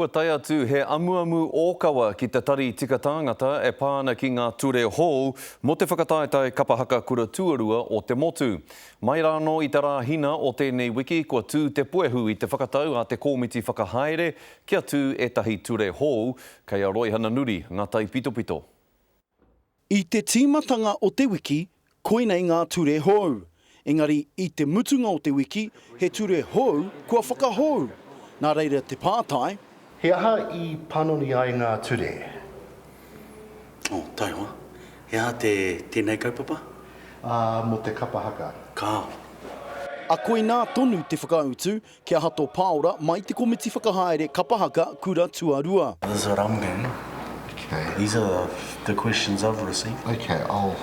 Kua tae atu he amuamu ōkawa ki te Tari Tika Tāngata e pā ana ki ngā ture hou mō te whakataetae kapa haka kura tuarua o te motu. Mai rānō i te Rāhina o tēnei wiki kua tū te puehu i te whakatau a te kōmiti whakahaere kia tū ētahi ture hou, kei a Roihana Nuri ngā taipitopito. I te tīmatanga o te wiki, koinei ngā ture hou. Engari i te mutunga o te wiki, he ture hou kua whakahou. Nā reira te pātai. He aha i panoni ai ngā ture? Oh, taihoa. He aha te, tēnei kaupapa? Ā, mō te kapa haka. Kāo. A koinā tonu te whakautu Ki a Hato Paora mai te komiti whakahaere kapa haka kura tuarua. This is what I'm getting. Okay. These are the questions I've received. Okay, I'll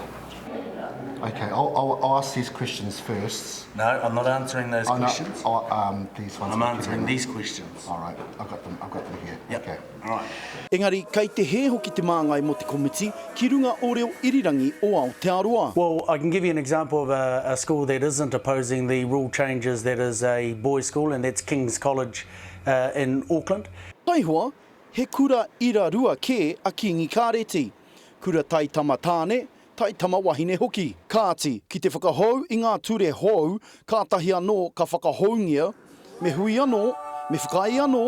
Okay, I'll, I'll, I'll ask these questions first. No, I'm not answering those oh, no, questions. Oh, um, these ones. I'm answering these questions. All right, I've got them. I've got them here. Yep. Okay. All right. Engari, kei te hē hoki te māngai mō te komiti ki runga o Reo Irirangi o Aotearoa. Well, I can give you an example of a, a school that isn't opposing the rule changes that is a boys' school and that's King's College uh, in Auckland. Taihoa, he kura ira rua kē a Kīngi Kāreti. Kura taitama tāne, taitama wahine hoki. Kāti, ki te whakahou i ngā ture hou, kātahi anō ka whakahoungia, me hui anō, me whakaae anō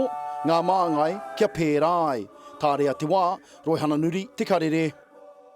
ngā māngai kia pērā ai. Tārea te wā, Roihana Nuri, Te Karere.